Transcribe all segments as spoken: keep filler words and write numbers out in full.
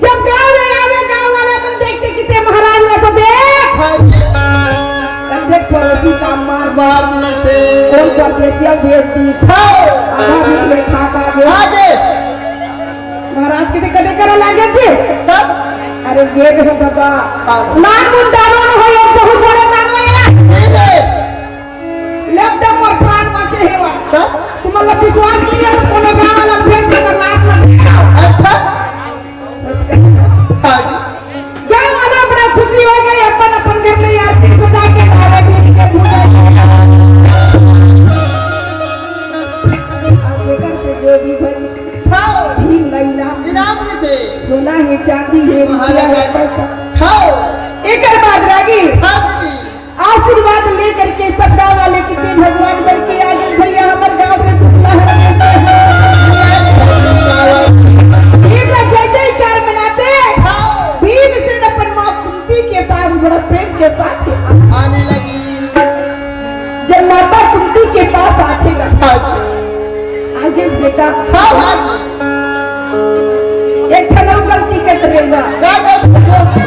जब गाँव में आवे, गाँव वाला मन देखथे कि ते महाराज ला तो देख। हाँ जी। तब देख पड़ोसी का मार मार दिस हे। कोन परदेसिया भेज दिस। हाँ। आधा बीच में खा खा गे। हाँ जी। महाराज कथे कते करा लागे जी। तब? अरे गे दे दादा। हाँ। नान मुंडारो न हो, ये बहुत बड़े दानव हे। ठीक है। लेब दे मोर प्राण बाँचे हे वा। हाँ? तुमन ला विश्वास नइ हे तो कोनो गाँव वाला भेज के ओकर लाश ला देखाओ। अच्छा। हाँ जी। गाँव वाला बड़ा खुशी हो गे, अपन अपन घर ले आरती सजा के लावे, भीम के पूजा के। अब एकर से जो भी भरी हाँ। भीम ला इनाम। इनाम देथे। सोना हे, चांदी हे, महाराज। रुपया हे, पैसा। हाँ। एकर बाद रागी। हाँ जी। आशीर्वाद लेकर के सब गांव वाले कथे भगवान बन के आ गे भैया, हमर गांव के दुखला हर भीम ला जय जयकार मनाथे। भीमसेन अपन माँ कुंती के पास बड़ा प्रेम के साथ आने लगी। जब माता कुंती के पास आथे गा, हाँ जी। आगे बेटा, हाँ, हाँ जी। एक ठन अउ गलती कर देगा। का गलती?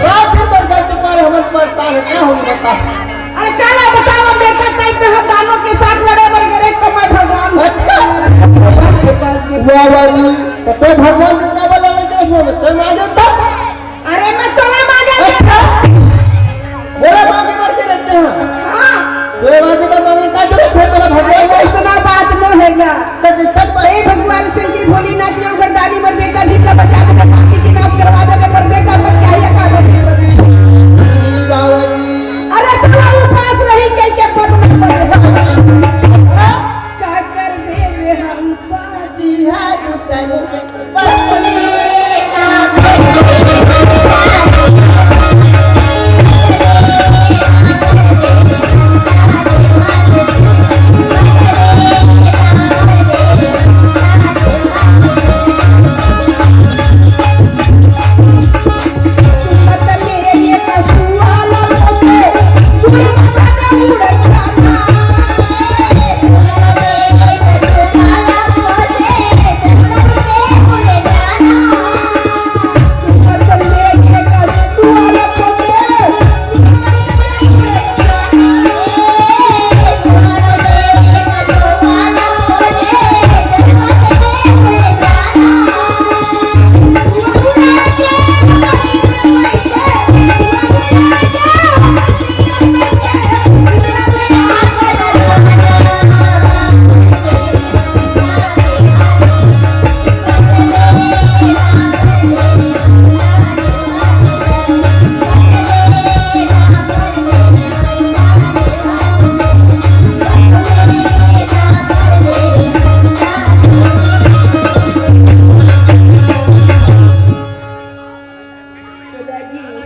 रात दिन भर गलती पर हमन पड़ता है, क्या हम बता? अरे काला बतावा बेटा, टाइम पे हम दानव के साथ लड़े बर गए तो मैं भगवान। अच्छा। वाह, वाह जी। तो ते भगवान के का बोला लगे इसमें? से मांगे तो? अरे मैं तोला मांगे। अच्छा। बोला मांगे मर के रहते हैं। हाँ। तो ये मांगे तो मांगे का जरूरत है तेरा भगवान अरे का? ऐसना बात न होगा। तो किसका ए भगवान शंकर भोलेनाथ ये उगरदानी मोर बेटा भीम ला बचा दे, पापी के नाश करवा दे, मोर बेटा बच के आइए का बोले। बाबा जी। अरे तोला उपास रही के, के बदनाम बने। का करबे रे हम साथी है दुश्मनी के।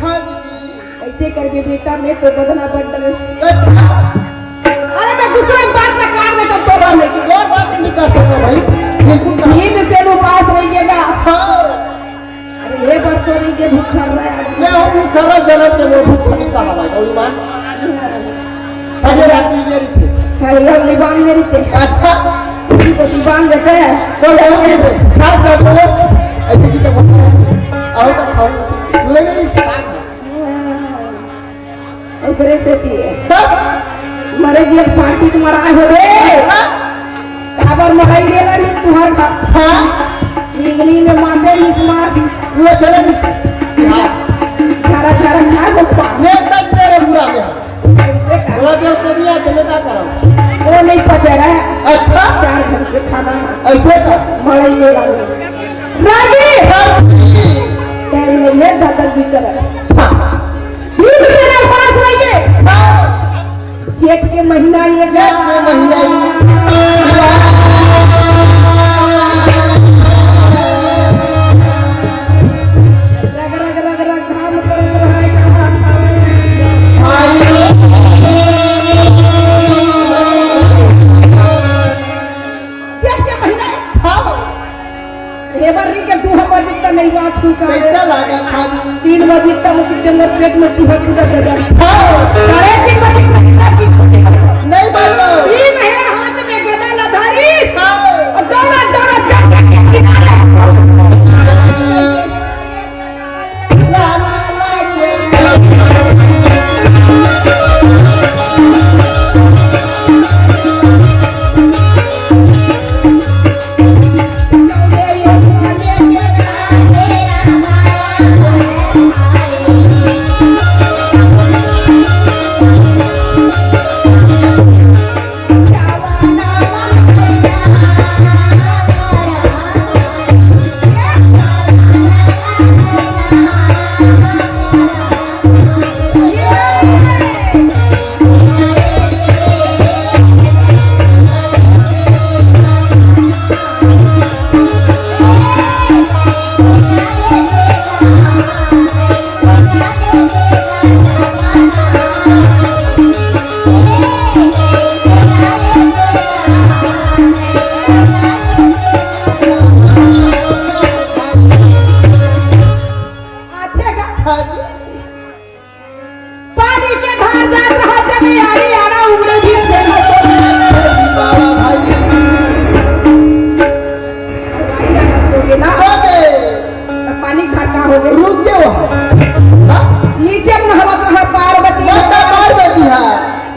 हाँ दीदी। ऐसे करके बेटा मैं तो बदला बंडल। अच्छा। अरे मैं दूसरा एक बात का काट देता तोला में। और बात नहीं कर सकता भाई। बिल्कुल कर। भीमसेन उपास रहिएगा। हाँ। अरे ये बात तो नहीं, ये भूख खा रहा है। मैं हूँ भूख खा रहा, जन्म के वो भूख खा साला भाई, कोई मान। अरे रात में ये रही थे। अरे यार, निबान ये रही थे। अच्छा। ये तो निबान देते हैं। तो वो ये थे। खा कर बोलो। ऐसे की तो बोलते हैं। आओ तो खाओ। तूने नहीं रिश्ता। ओकरे सेती हे। मरे जी, एक पार्टी के मराए हो रे। काबर मराई गेला रे तुहार घर? हाँ। रिंगनी में मांदे इस मार। वो चले नहीं। हाँ। चारा, चारा खा गो पा। मैं तक तेरे बुरा में। ऐसे कर। बोला, जब तेरी आके मैं क्या करूँ? वो नहीं पचे रहा। अच्छा। चार घर के खाना। ऐसे कर। मराई गेला रे। रागी। टाइम नहीं है, धतल भी कर। हाँ। भीमसेन उपास रहिगे। जेठ के महीना ये जेठ के महीना ये। रग, रग, रग, रग, घाम करत रहे, घाम करत रहे। जेठ के महीना ये। हाँ। एबर री के दू बजे तक नहीं बात छूटा है। कैसा लगा था जी? तीन बजे तक मुझे के मोर पेट में चूहा कूदा दे दे। हाँ। साढ़े तीन बजे तक कितना पीछे। नहीं बात। भीम है हाथ में गदा ला धारी। हाँ। और दौड़ा, दौड़ा, जब तक के किनारे। हाँ जी। पानी के धार जात रहा, जब ये आड़ी आड़ा उमड़े भी थे। बाबा भाई। आड़ी आड़ा सो गए ना। सो गए। तो पानी के धार कहाँ हो गए? रुक गए वहाँ। हाँ? नीचे में नहावत रहा पार्वती। माता पार्वती है।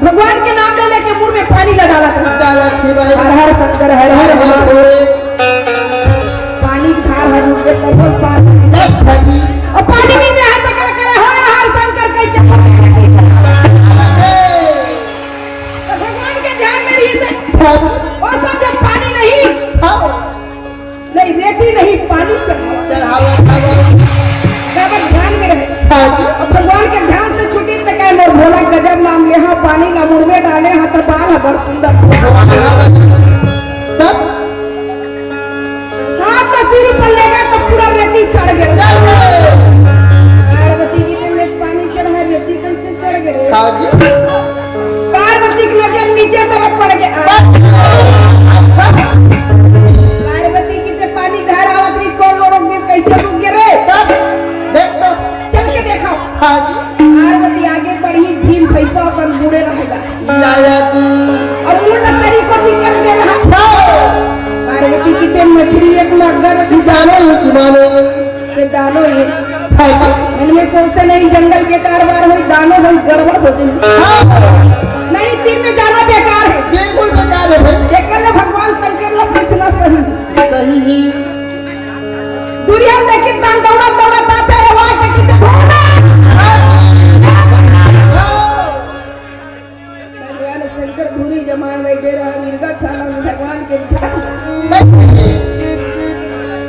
भगवान के नाम ले लेके मुंह में पानी न डालत रहा। डालत ही भाई। हर हर शंकर, हर हर हर हर महादेव। भोले। पानी के धार हर रुक गए, तब वो पानी। अच्छा जी। और पानी नहीं दे हाथ कर, कर हर हर शंकर कह के। तो भगवान के ध्यान में रही से। हाँ जी। और सब जब पानी नहीं। हाँ। नहीं, रेती नहीं, पानी चढ़ावा। चढ़ावा, चढ़ावा। बाबा ध्यान में रहे। हाँ जी। अब भगवान के ध्यान से छुट्टी तक है, मोर भोला गजब नाम लिया, पानी ना मुड़ में डाले, हाथ बाल है बड़ सुंदर। तब? हाथ का सिर ऊपर ले गए तो पूरा रेती चढ़ गए। चढ़ गए। पार्वती की दिल में पानी चढ़ा, रेती कैसे चढ़ गए? हाँ जी। पार्वती की नजर नीचे तरफ पड़ गया। पार्वती की ते पानी धार आवत रही, कौन रोक दिस, कैसे रुक गए रे? तब देख तो। चल के देखो। हाँ जी। पार्वती आगे बढ़ी, भीम पैसा अपन मुड़े रहेगा। लाया जी। और मुड़ तरीको दिक्कत दे रहा। हाँ। पार्वती की ते मछली एक मगर। जानो ही कि मानो। ये दानो ये। हाँ जी। मन में सोचते नहीं, जंगल के कारोबार हो, दानो हो, गड़बड़ हो जाए। हाँ। नहीं, तीन में जाना बेकार है। बिल्कुल बेकार है भाई। एक ले भगवान शंकर ला पूछना सही। सही ही। दुनिया में कितना दौड़ा दौड़ा ताते रे, वहाँ के कितने भोला। भगवान शंकर धूरी जमाए बैठे रहा, मिर्गा छाला में भगवान के ध्यान।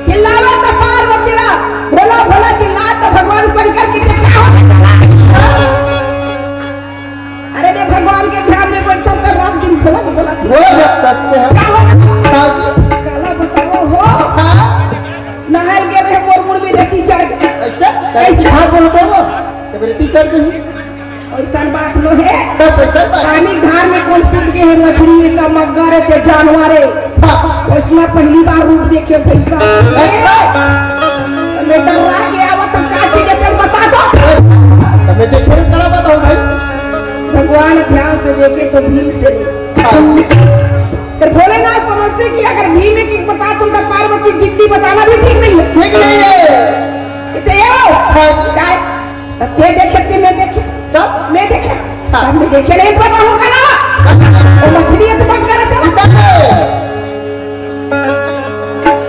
चिल्लावा तो पार्वती ला, भोला भोला चिल्ला तो भगवान शंकर की जगह हो गया। अरे, मैं भगवान के ध्यान में बैठा तो रात दिन भोला भोला चिल्ला। वो जब कसते हैं। क्या होगा? हाँ जी। काला बताओ हो। हाँ। नहाए गए रहे, मोर मुड़ में रेती चढ़ गई। ऐसा? ऐसा? हाँ, बोल दो। तो रेती चढ़ गई। ऐसा बात नो है। तो कैसे बात? पानी धार में कौन सूत गए हैं, मछली का मगर है, ते जानवर है। हाँ। वैसना पहली बार रूप देखे भैसा। अच्छा। तो मैं डर्रा के आवा तो का चीज है, तेल बता दो। तो मैं देखे नहीं, करा बताऊं भाई। भगवान ध्यान से देखे तो भीम से नहीं। हाँ। फिर भोलेनाथ समझते कि अगर भीम की बता तुम तो पार्वती जिद्दी बताना भी ठीक नहीं है। ठीक नहीं है। इतने ये हो। हाँ जी। क्या है? तब ते देखे, ते मैं देखे। तब? मैं देखे। हाँ। तब मैं देखे नहीं पता होगा ना। हाँ। वो मछली है तो बंद कर देला। बंद कर।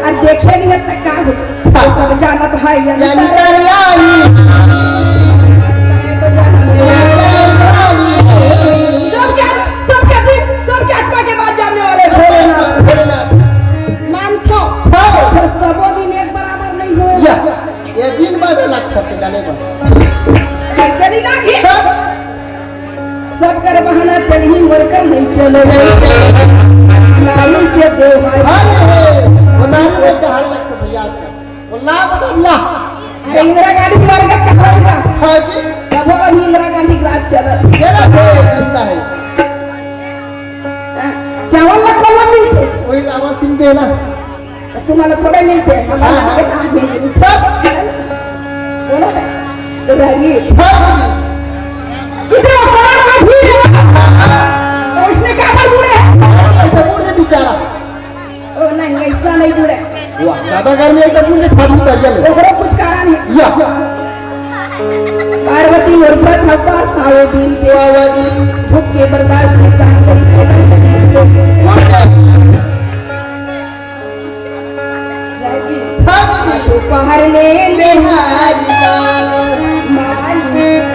अब देखे नहीं है तो का हो? हाँ। तो सब जानत है ये अंतर्यामी। अंतर्यामी। सब क्या, सब क्या दिन, सब क्या आत्मा के बात जानने वाले भोलेनाथ। भोलेनाथ। मानथो। हाँ। तो सबो दिन एक बराबर नहीं हो। या। ये दिन में भी लग सकते जाने को। ऐसे नहीं लागे। तब? सब कर बहाना चलही, मोर कर नहीं चले। नहीं चले। नारी से देव है। अरे, वो नारी में से हर लग तो भैया का। वो ला बता ला। अरे, इंदिरा गांधी मर गए, कब होएगा? हाँ जी। कब होगा भी इंदिरा गांधी का राज चला? मेरा भाई जिंदा है। हाँ, चावल ला कोला मिलते। वही रामा सिंह देना। तो तुम्हारा थोड़े मिलते हैं, हमारे हाँ, हाँ। के काम मिलते हैं। तब? बोलो ना। तो रहेगी। हाँ, हाँ, हाँ। इतना बड़ा बड़ा भीड़ है। तो इसने क्या कर बूढ़े हैं? ऐसे बूढ़े बेचारा। ओ नहीं, ऐसा नहीं बूढ़े। वाह, ज्यादा गर्मी है तो बूढ़े खाद उतर गया मेरा। ओकरो कुछ कारण है। या। पार्वती और प्रभा पास आवे भीम से। बाबा जी। भूख के बर्दाश्त के साथ करी। दोपहर में निहारी का मालिक।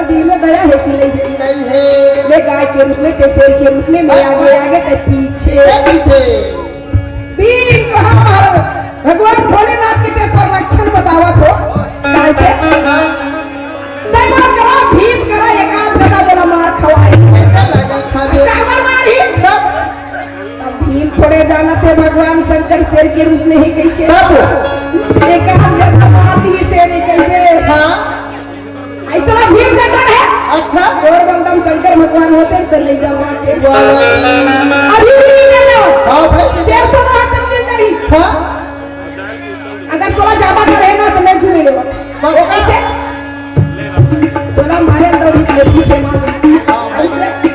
दिल में दया है कि नहीं है? नहीं है। मैं गाय के रूप में, ते शेर के रूप में, मैं आगे, आगे, ते पीछे। पीछे। भीम कहाँ पर? भगवान भोलेनाथ के ते पर लक्षण बतावत हो। कैसे? हाँ। तैं मार करा, भीम करा, एक आध गदा बोला मार खवाए। ऐसा लगा था जो काबर मार ही? तब भीम थोड़े जानत हे भगवान शंकर शेर के रूप में हे कहिके। तब? एक आध गदा मार दिए शेर हे कहिके। हाँ। अइसना भीम डटर हे। अच्छा। और बलदाम शंकर भगवान होते तो नहीं डरवाते। वाह, वाह, वाह। अभी भी नहीं डरो। हाँ भाई। शेर तो बहुत डर रही। हाँ। अगर तोला ज्यादा करे ना तो मैं झूमे लेवा। वो कैसे? तोला मारे तो भी करे पीछे मार। ऐसे?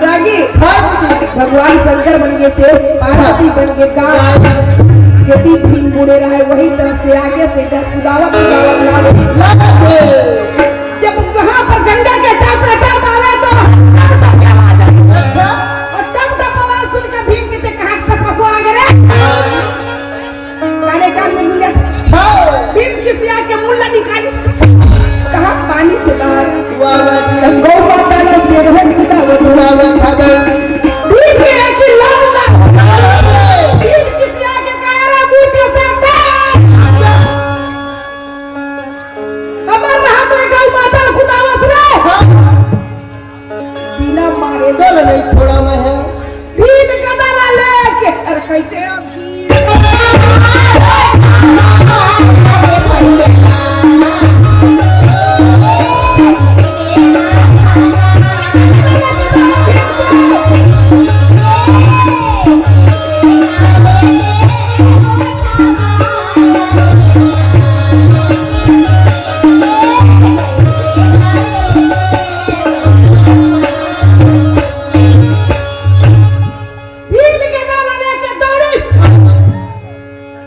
रागी। हाँ जी। भगवान शंकर बन के शेर, पार्वती बन के गाय। यदि भीम बूड़े रहे वही तरफ से आगे से इधर कुदावत कुदावत लागे। जब वहां पर गंगा के टप टप आवे तो टप टप की आवाज आए। अच्छा। और टप टप आवाज सुन के भीम के कहा, "टपको आगे रे।" काले कान में गुंजा। हाँ। भीम खिसिया के मुल्ला निकाली। कहा पानी से बाहर। वाह, वाह जी। गौ माता ला दे रहे खुदा वो। वाह, वाह, वाह। भीम के एक ही लाल ला। भीम खिसिया के कहा, "रे मूर्ख साटा। हमर रहा तो गौ माता ला खुदावत रे।" बिना मारे दल नहीं छोड़ा मैं है। भीम गदा ला लेके, अरे कैसे अभी? भीम के गदा ला लेके दौड़ी।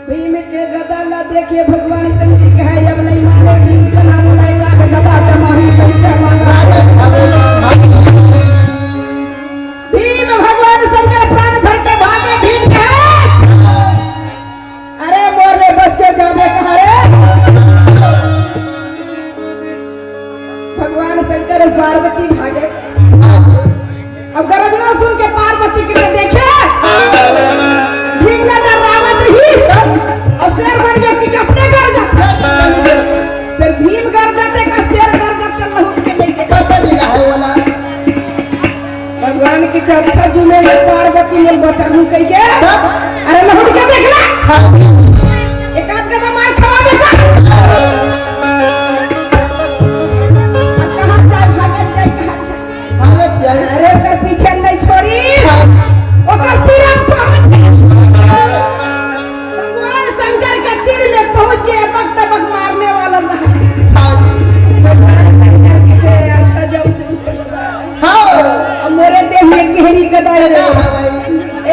भीम के गदा ला देखे भगवान शंकर कहे, "अब नहीं माने भीम के नाम ला एक आध गदा के मारी पैसा मांगा।" भीम भगवान शंकर प्राण धर के भागे। भीम कहे, "अरे मोर ले बच के जाबे कहाँ रे?" भगवान शंकर पार्वती भागे। अब गरजना सुन के पार्वती के देखे, भीम ला डरावत रही, और शेर बन गया कि अपने गरजा। फिर भीम गरजाते का शेर गरजाते लहुट के नहीं देखा। भगवान की तो अच्छा जुमे में पार्वती में बचा हूँ कह के। अरे लहुट के देख ले। एक आध गदा मार खवा बेटा। अब कहाँ जाए, भागत जाए, कहाँ जाए? अरे ओकर पीछे नहीं छोड़ी। ओकर पीरा पहुंच। भगवान शंकर के तीर में पहुंच के बक तबक मारने वाला रहा। भगवान शंकर के थे, अच्छा जम से उठे लगा। हाँ। अब मोरे देह में गहरी गदा है। गदा है भाई।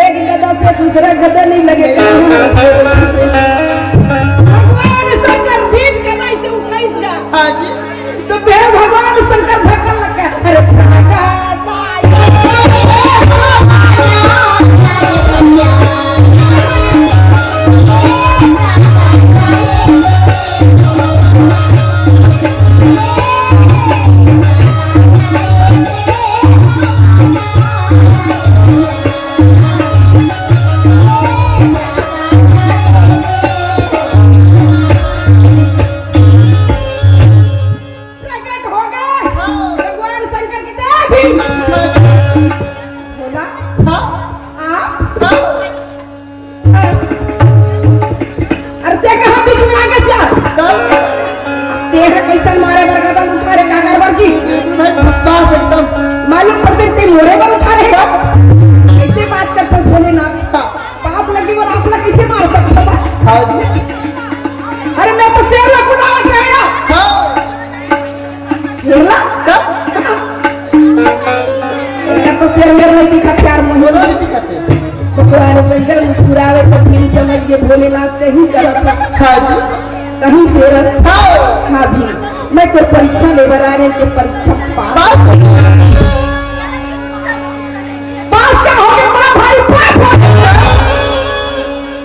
एक गदा से दूसरा गदा नहीं लगे। भगवान शंकर भीम गदा से उठाइस गा। हाँ जी। तो फिर भगवान शंकर भड़कन लग गए, "अरे प्रकट।" प्रकट हो गए। हाँ। भगवान शंकर की देवी। बोला, हाँ। आप? हाँ। अरे ते कहाँ बीच में आ गए यार? हाँ। अब ते है कैसन मारे बर गदन उठा रे काकर बर जी? बिल्कुल भाई, गुस्सा से एकदम। मालूम पड़ते ते मोरे बर उठा रहे। हाँ। कैसे बात करते हो भोलेनाथ? हाँ। पाप लगी बर आप ला कैसे मार सकते हो? हाँ जी। अरे मैं तो शेर ला कुदावत रहे यार। हाँ। शेर ला? एकर तो शेर मेर नहीं दिखत यार, मुझे बोलो नहीं दिखत है। भगवान शंकर मुस्कुरावे तो भीम समझ के भोलेनाथ से ही करत है। हाँ जी। कहीं शेर अस-, हाँ। हाँ भीम, मैं तो परीक्षा ले बर आ रहे, तो परीक्षा पास। पास। पास का हो गया बड़ा भाई, पास हो गया।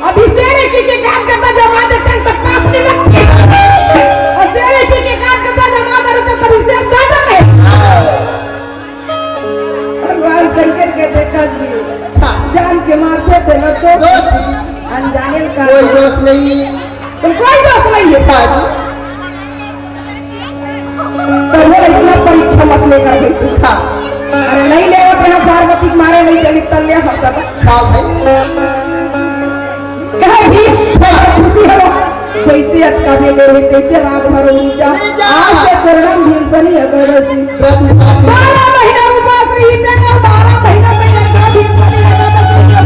अभी शेर एक एक आध गदा जमा देते हैं, तब पाप नहीं लगते। और शेर एक एक आध गदा जमा दे रहे थे, तभी शेर डर डर दोष ही। अनजाने का कोई दोष नहीं है। तो कोई दोष नहीं है। हाँ जी। तो वो इतना परीक्षा मत लेकर के। हाँ। अरे नहीं लेवत रहा पार्वती के मारे नहीं चली तल्ले हफ्ता तक। हाँ भाई। कहे भी खुशी हो। जैसे अटका में गए हैं, तैसे रात भर उड़ी जा। उड़ी जा। आज से करम भीमसनी एकादशी। बारह महीना उपास रही थे, और बारह महीना में एक बार भीमसनी एकादशी।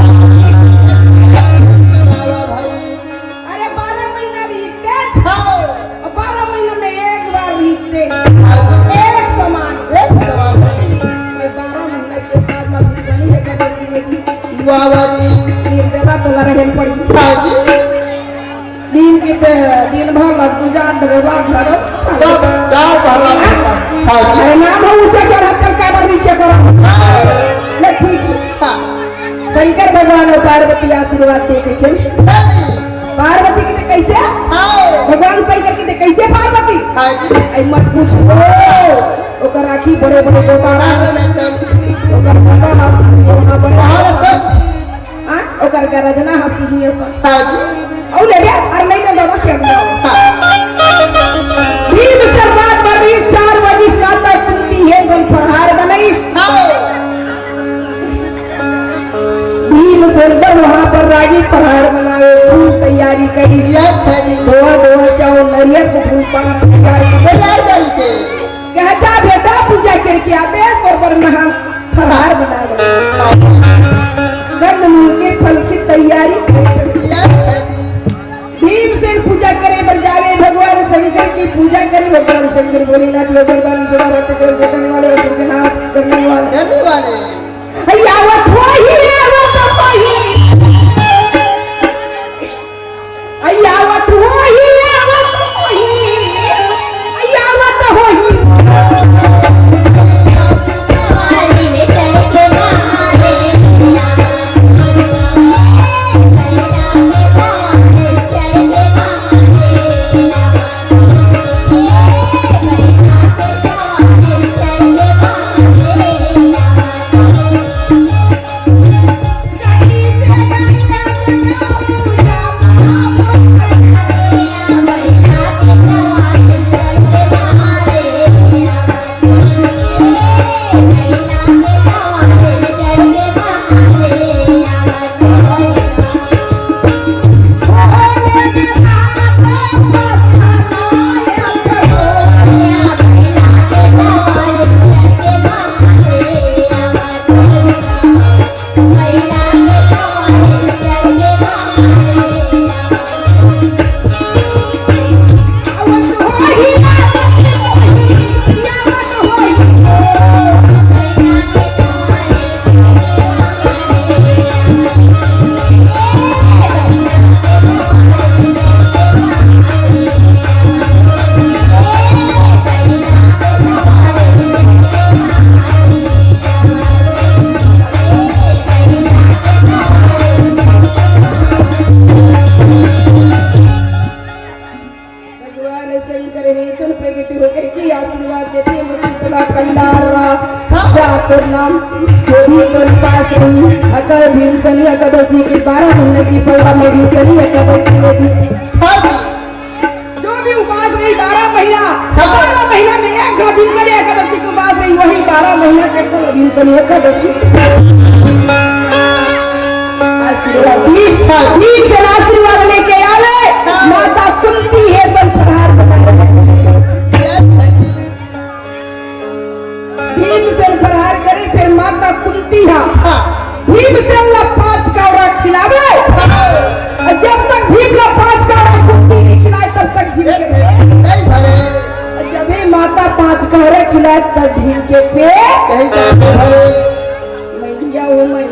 अरे बारह महीना रही थे। हाँ। और बारह महीना में एक बार रही थे। हाँ। एक समान। एक समान। और बारह महीना के बाद में भीमसनी एकादशी में भी वाह, वाह जी। निर्जला तो रहन पड़ी। हाँ जी। दिन के ते, दिन भर ला पूजा डरवा घर। तब दाल भरला करता। हाँ जी। अरे नाम हो ऊंचा चढ़ा, तब काबर नीचे करो। हाँ। ले ठीक है। हाँ। शंकर भगवान और पार्वती आशीर्वाद दे के चल। हाँ जी। पार्वती के ते कैसे? हाँ। भगवान शंकर के ते कैसे पार्वती? हाँ जी। ऐ मत पूछ। ओ, ओकर आँखी बड़े बड़े गोपाल। हाँ, हाँ, हाँ। ओकर पता ना, वहाँ बड़े हाँ, हाँ। हाँ, ओकर गरजना ह सिंही असन। हाँ जी। अउ ले बे, अरे नहीं, नहीं, दादा, क्या दिया? हाँ। भीमसेन रात भर रही, चार बजे माता कुंती हे जन फरहार बनाई। हाँ। भीमसेन बर वहाँ पर रागी फरहार बनावे, फूल तैयारी करी। अच्छा जी। धोआ, धोआ, चावल, नरियर को फूल पान तैयार करी। तैयार करी से। कहे, "जा बेटा, पूजा करके आबे, तोर बर नहा फलहार बना ले।" कंदमूल के फल की तैयारी करे। भीमसेन पूजा करे बर जावे, भगवान शंकर की पूजा करे। भगवान शंकर भोलेनाथ ये वरदान सदा भक्त को जीतने वाले, असुर के नाश करने वाले। करने वाले। आवत होही, आवत होही। अई आवत होही, आवत होही, अई आवत होही। भगवान शंकर हे तन प्रगट होकर के आशीर्वाद देथे, मधु सदा कंडार रहा, जा तोर नाम, जो भी तोर पास रही, अकर भीमसनी एकादशी के बारह महीने की फलदा में भीमसनी एकादशी में भी। हाँ जी। जो भी उपास रही बारह महीना, हाँ। बारह महीना में एक घा भीमसनी एकादशी के उपास रही, वही बारह महीना के फल भीमसनी एकादशी। आशीर्वाद। भीम, भीमसेन आशीर्वाद लेके आवे, हाँ। माता कुंती हे जन फरहार बनावे। भीमसेन फरहार करे, फिर माता कुंती हा, हाँ। भीमसेन ला पांच कौड़ा खिलावे। हाँ। और जब तक भीम ला पांच कौड़ा कुंती नहीं खिलाए, तब तक भीम के पेट नहीं भरे। और जब ही माता पांच कौड़ा खिलाए, तब भीम के पेट नहीं भरे। मैया ओ मैया।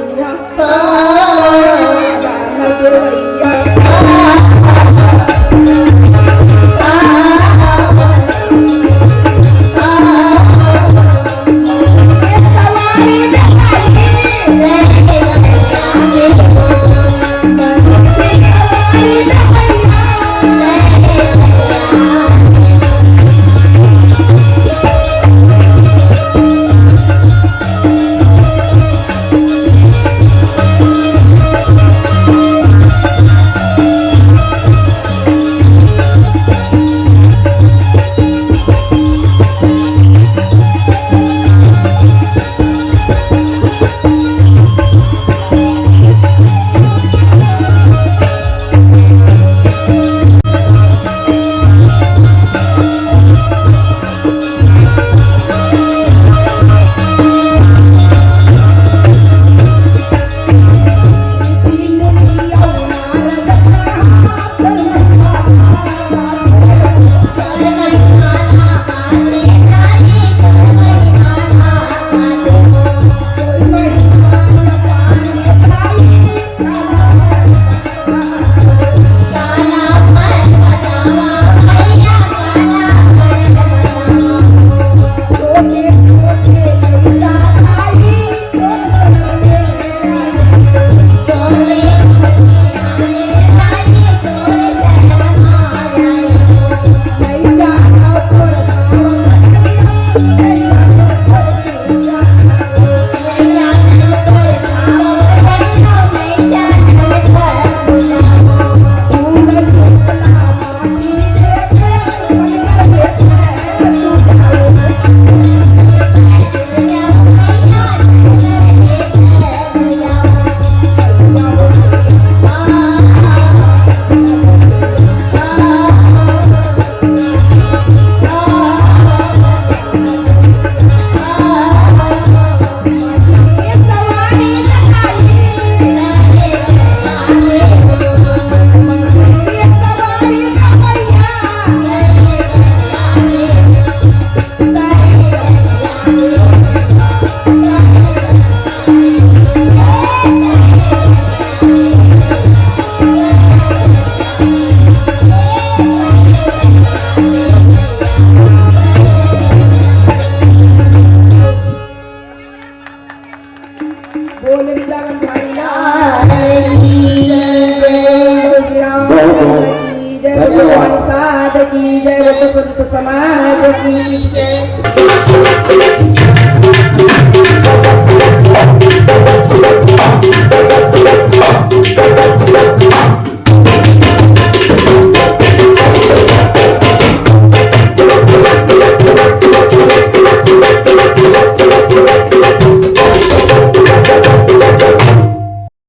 संत समाज की जय।